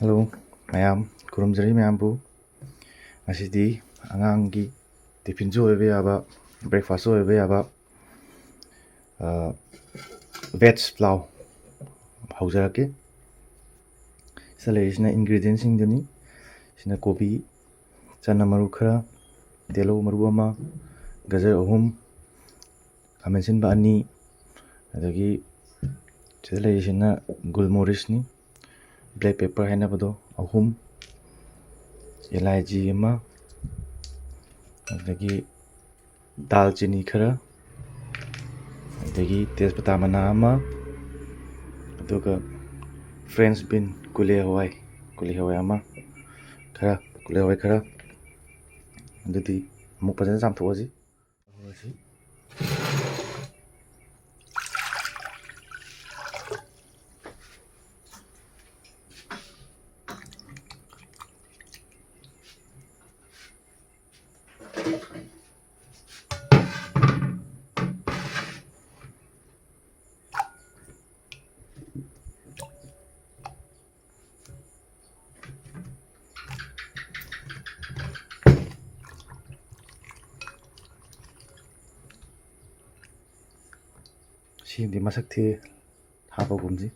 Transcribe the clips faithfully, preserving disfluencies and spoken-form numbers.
Hello ꯃꯌꯥꯝ, ꯈꯨꯔꯨꯝꯖꯔꯤ ꯃꯌꯥꯝꯕꯨ꯫ ꯉꯁꯤꯗꯤ ꯑꯉꯥꯡꯒꯤ ꯇꯤꯐꯤꯟꯁꯨ ꯑꯣꯏꯕ ꯌꯥꯕ, ꯕ꯭ꯔꯦꯛꯐꯥꯁꯁꯨ ꯑꯣꯏꯕ ꯌꯥꯕ, ꯑ, ꯚꯦꯖ ꯄ꯭ꯂꯥꯎ ꯍꯧꯖꯔꯛꯀꯦ꯫ ꯁꯤꯗ ꯂꯩꯔꯤꯁꯤꯅ ꯏꯟꯒ꯭ꯔꯤꯗꯤꯌꯦꯟꯁꯤꯡꯗꯨꯅꯤ꯫ ꯁꯤꯅ ꯀꯣꯕꯤ, ꯆꯅꯝ ꯃꯔꯨ ꯈꯔ, ꯇꯤꯜꯍꯧ ꯃꯔꯨ ꯑꯃ, ꯒꯖꯔ ꯑꯍꯨꯝ, ꯈꯥꯃꯦꯟ ꯑꯁꯤꯟꯕ ꯑꯅꯤ, ꯑꯗꯒꯤ ꯁꯤꯗ ꯂꯩꯔꯤꯁꯤꯅ ꯒꯨꯜꯃꯣꯔꯤꯁꯅꯤ, ꯕ꯭ꯂꯦꯛ ꯄꯦꯄꯔ ꯍꯥꯏꯅꯕꯗꯣ ꯑꯍꯨꯝ, ꯏꯂꯥꯏꯆꯤ ꯑꯃ, ꯑꯗꯒꯤ ꯗꯥꯜꯆꯤꯅꯤ ꯈꯔ, ꯑꯗꯒꯤ ꯇꯦꯖꯄꯇꯥ ꯃꯅꯥ ꯑꯃ, ꯑꯗꯨꯒ ꯐ꯭ꯔꯦꯟꯁ ꯕꯤꯟ, ꯀꯨꯂꯦ ꯍꯋꯥꯏ, ꯀꯨꯂꯦ ꯍꯋꯥꯏ ꯑꯃ, ꯈꯔ, ꯀꯨꯂꯦ ꯍꯋꯥꯏ ꯈꯔ꯫ ꯑꯗꯨꯗꯤ ꯑꯃꯨꯛ ꯐꯖꯅ ꯆꯥꯝꯊꯣꯛꯑꯁꯤ꯫ ꯍꯧꯔꯁꯤ꯫ ꯁꯤꯃꯗꯤ ꯃꯁꯛ ꯊꯤ, ꯍꯥꯞꯄꯒꯨꯝꯁꯤ꯫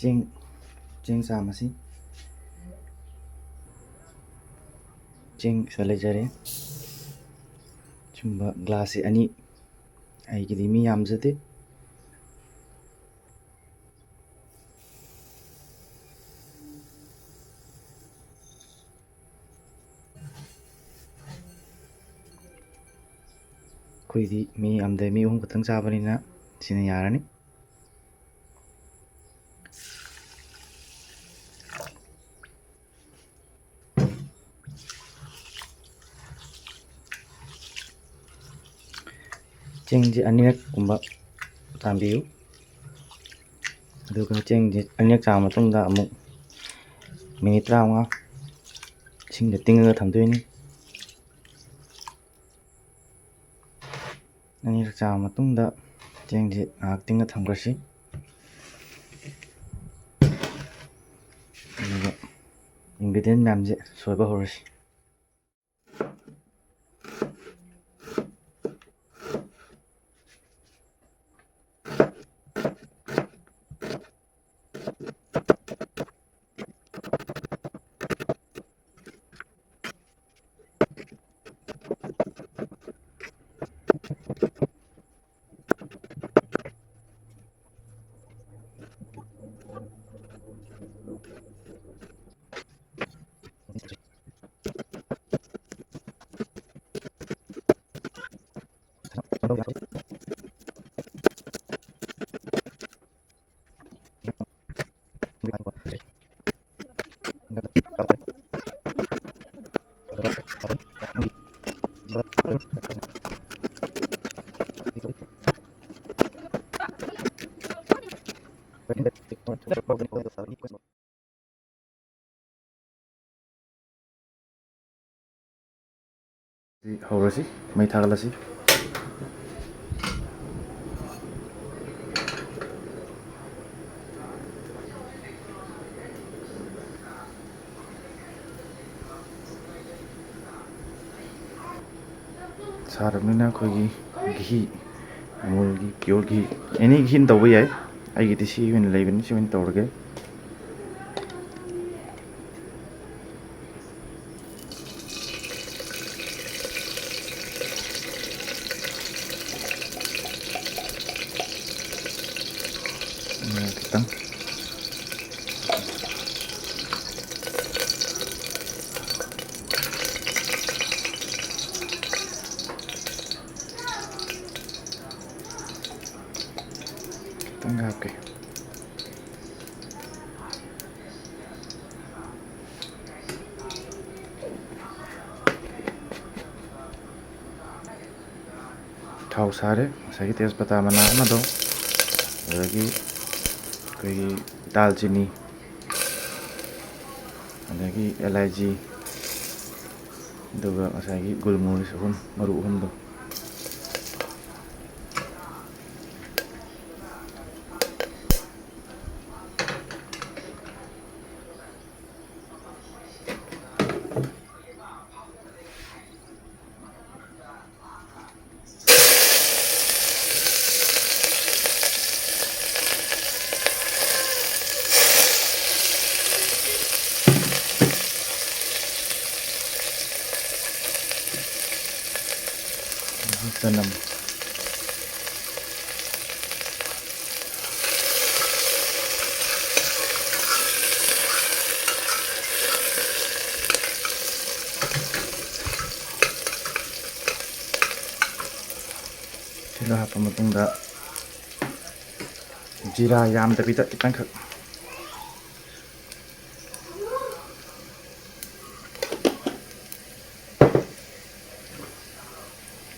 ꯆꯦꯡ, ꯆꯦꯡ ꯆꯥꯝꯃꯁꯤ꯫ ꯆꯦꯡ ꯁꯤꯗ ꯂꯩꯖꯔꯦ꯫ ꯁꯨꯝꯕ ꯒ꯭ꯂꯥꯁꯁꯦ ꯑꯅꯤ, ꯑꯩꯒꯤꯗꯤ ꯃꯤ ꯌꯥꯝꯖꯗꯦ꯫ ꯑꯩꯈꯣꯏꯗꯤ ꯃꯤ ꯌꯥꯝꯗꯦ, ꯃꯤ ꯑꯍꯨꯝ ꯈꯛꯇꯪ ꯆꯥꯕꯅꯤꯅ ꯁꯤꯅ ꯌꯥꯔꯅꯤ꯫ ꯆꯦꯡꯁꯦ ꯑꯅꯤꯔꯛꯀꯨꯝꯕ ꯆꯥꯝꯕꯤꯌꯨ꯫ ꯑꯗꯨꯒ ꯆꯦꯡꯁꯦ ꯑꯅꯤꯔꯛ ꯆꯥꯝꯃ ꯃꯇꯨꯡꯗ ꯑꯃꯨꯛ ꯃꯤꯅꯤꯠ ꯇꯔꯥꯃꯉꯥ ꯏꯁꯤꯡꯗ ꯇꯤꯡꯉꯒ ꯊꯝꯗꯣꯏꯅꯤ꯫ ꯑꯅꯤꯔꯛ ꯆꯥꯝꯃ ꯃꯇꯨꯡꯗ ꯆꯦꯡꯁꯦ ꯉꯥꯏꯍꯥꯛ ꯇꯤꯡꯉ ꯊꯝꯈ꯭ꯔꯁꯤ꯫ ꯑꯗꯨꯒ ingredient ꯃꯌꯥꯝꯁꯦ ꯁꯣꯏꯕ ꯍꯧꯔꯁꯤ꯫ ꯁꯤ ꯍꯧꯔꯁꯤ, ꯃꯩ ꯊꯥꯒꯠꯂꯁꯤ꯫ ꯁꯥꯔꯕꯅꯤꯅ ꯑꯩꯈꯣꯏꯒꯤ ꯘꯤ, ꯑꯃꯨꯜꯒꯤ pure ꯘꯤ, any ꯘꯤꯅ ꯇꯧꯕ ꯌꯥꯏ꯫ ꯑꯩꯒꯤꯗꯤ ꯁꯤ ꯑꯣꯏꯅ ꯂꯩꯕꯅꯤ, ꯁꯤ ꯑꯣꯏꯅ ꯇꯧꯔꯒꯦ꯫ ꯈꯤꯇꯪ꯫ ꯈꯤꯇꯪ ꯍꯥꯞꯀꯦ꯫ ꯊꯥꯎ ꯁꯥꯔꯦ꯫ ꯉꯁꯥꯏꯒꯤ ꯇꯦꯖꯄꯇꯥ ꯃꯅꯥ ꯑꯃꯗꯣ, ꯑꯗꯒꯤ ꯑꯩꯈꯣꯏꯒꯤ ꯗꯥꯜꯆꯤꯅꯤ, ꯑꯗꯒꯤ ꯑꯦꯂꯥꯏꯆꯤ, ꯑꯗꯨꯒ ꯉꯁꯥꯏꯒꯤ ꯒꯨꯜꯃꯣꯔꯤꯁ ꯑꯍꯨꯝ, ꯃꯔꯨ ꯑꯍꯨꯝꯗꯣ꯫ ꯆꯅꯝ꯫ ꯁꯤꯗ ꯍꯥꯞꯄ ꯃꯇꯨꯡꯗ ꯖꯤꯔꯥ ꯌꯥꯝꯗꯕꯤꯗ ꯈꯤꯇꯪꯈꯛ꯫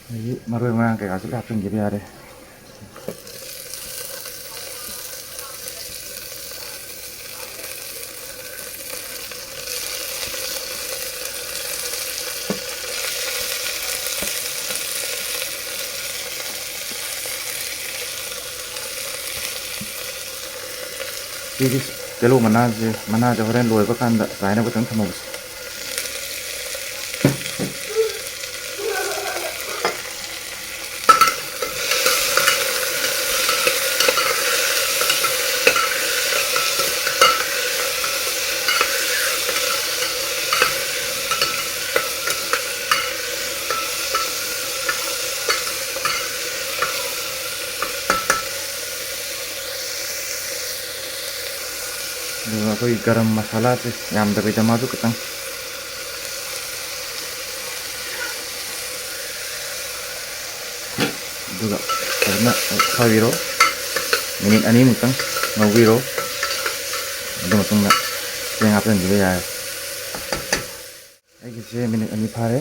ꯑꯗꯒꯤ ꯃꯔꯣꯏ ꯃꯔꯥꯡ ꯀꯩꯀꯥꯁꯨ ꯂꯣꯏ ꯍꯥꯞꯆꯤꯟꯈꯤꯕ ꯌꯥꯔꯦ꯫ ꯁꯤꯒꯤ ꯇꯤꯜꯍꯧ ꯃꯅꯥꯁꯦ, ꯃꯅꯥꯁꯦ ꯍꯣꯔꯦꯟ ꯂꯣꯏꯕ ꯀꯥꯟꯗ ꯆꯥꯏꯅꯕ ꯈꯤꯇꯪ ꯊꯝꯍꯧꯁꯦ꯫ ꯑꯗꯨꯒ ꯑꯩꯈꯣꯏ ꯒꯔꯝ ꯃꯁꯥꯂꯥꯁꯦ ꯌꯥꯝꯗꯕꯤꯗ ꯃꯥꯁꯨ ꯈꯤꯇꯪ, ꯑꯗꯨꯒ ꯐꯖꯅ ꯐꯥꯕꯤꯔꯣ꯫ ꯃꯤꯅꯤꯠ ꯑꯅꯤꯃꯨꯛꯇꯪ ꯉꯧꯕꯤꯔꯣ꯫ ꯑꯗꯨ ꯃꯇꯨꯡꯗ ꯆꯦꯡ ꯍꯥꯞꯆꯤꯟꯈꯤꯕ ꯌꯥꯔꯦ꯫ ꯑꯩꯒꯤꯁꯦ ꯃꯤꯅꯤꯠ ꯑꯅꯤ ꯐꯥꯔꯦ꯫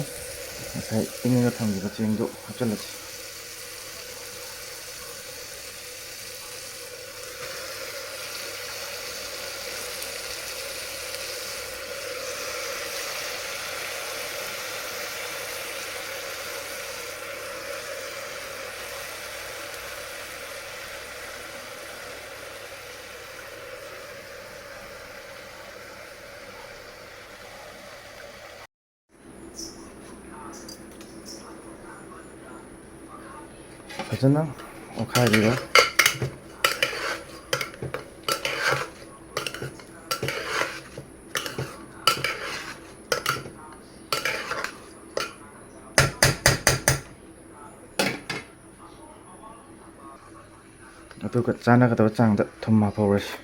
ꯉꯁꯥꯏ ꯇꯤꯡꯉꯒ ꯊꯝꯈꯤꯕ ꯆꯦꯡꯗꯣ ꯍꯥꯞꯆꯤꯜꯂꯁꯤ꯫ ꯐꯖꯅ ꯑꯣꯠꯈꯥꯏꯕꯤꯔꯣ꯫ ꯑꯗꯨꯒ ꯆꯥꯟꯅꯒꯗꯕ ꯆꯥꯡꯗ ꯊꯨꯝ ꯍꯥꯞꯍꯧꯔꯁꯤ꯫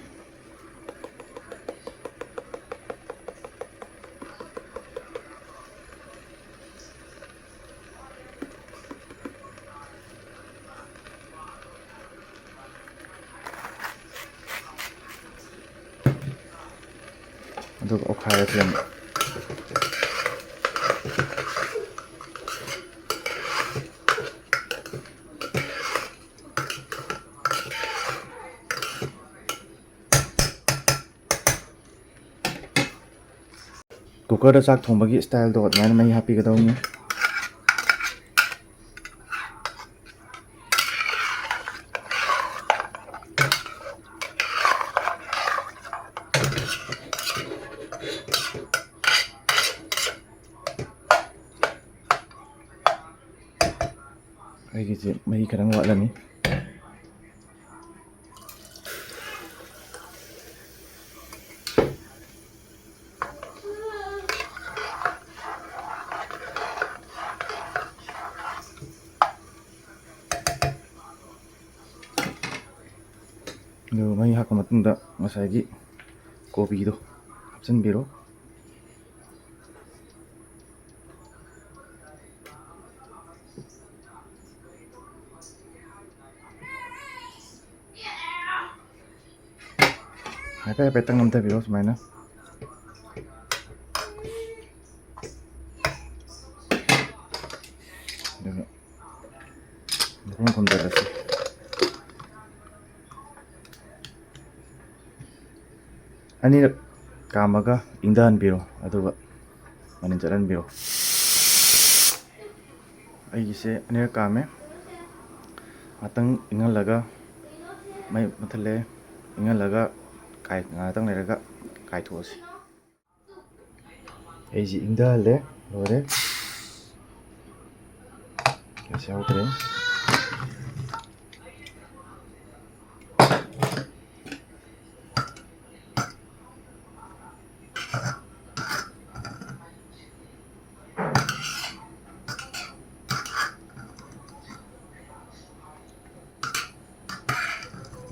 ꯑꯗꯨꯒ ꯑꯣꯠꯈꯥꯏꯔꯁꯤ ꯑꯃꯨꯛ꯫ ꯀꯨꯀꯔꯗ ꯆꯥꯛ ꯊꯣꯡꯕꯒꯤ ꯏꯁꯇꯥꯏꯜꯗꯣ ꯑꯗꯨꯃꯥꯏꯅ ꯃꯍꯤ ꯍꯥꯞꯄꯤꯒꯗꯧꯅꯤ꯫ ꯑꯩꯒꯤꯁꯦ ꯃꯍꯤ ꯈꯤꯇꯪ ꯋꯥꯠꯂꯅꯤ꯫ ꯑꯗꯨꯒ ꯃꯍꯤ ꯍꯥꯞꯄ ꯃꯇꯨꯡꯗ ꯉꯁꯥꯏꯒꯤ ꯀꯣꯕꯤꯗꯣ ꯍꯥꯞꯆꯤꯟꯕꯤꯔꯣ꯫ ꯍꯥꯏꯐꯦꯠ ꯍꯥꯏꯐꯦꯠꯇꯪ ꯅꯝꯊꯕꯤꯔꯣ ꯁꯨꯃꯥꯏꯅ꯫ ꯑꯗꯨꯒ ꯃꯈꯨꯝ ꯈꯨꯝꯖꯤꯜꯂꯁꯤ꯫ ꯑꯅꯤꯔꯛ ꯀꯥꯝꯃꯒ ꯏꯪꯊꯍꯟꯕꯤꯔꯣ, ꯑꯗꯨꯒ ꯃꯅꯤꯟ ꯆꯠꯍꯟꯕꯤꯔꯣ꯫ ꯑꯩꯒꯤꯁꯦ ꯑꯅꯤꯔꯛ ꯀꯥꯝꯃꯦ꯫ ꯉꯥꯛꯇꯪ ꯏꯪꯍꯜꯂꯒ, ꯃꯩ ꯃꯨꯠꯊꯠꯂꯦ, ꯏꯪꯍꯜꯂꯒ ꯀꯥꯏ-, ꯉꯥꯏꯍꯥꯛꯇꯪ ꯂꯩꯔꯒ ꯀꯥꯏꯊꯣꯛꯑꯁꯤ꯫ ꯑꯩꯁꯤ ꯏꯪꯊꯍꯜꯂꯦ, ꯂꯣꯏꯔꯦ꯫ ꯒ꯭ꯌꯥꯁ ꯌꯥꯎꯗ꯭ꯔꯦ꯫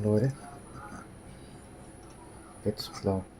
ꯂꯣꯏꯔꯦ꯫ Let's flour.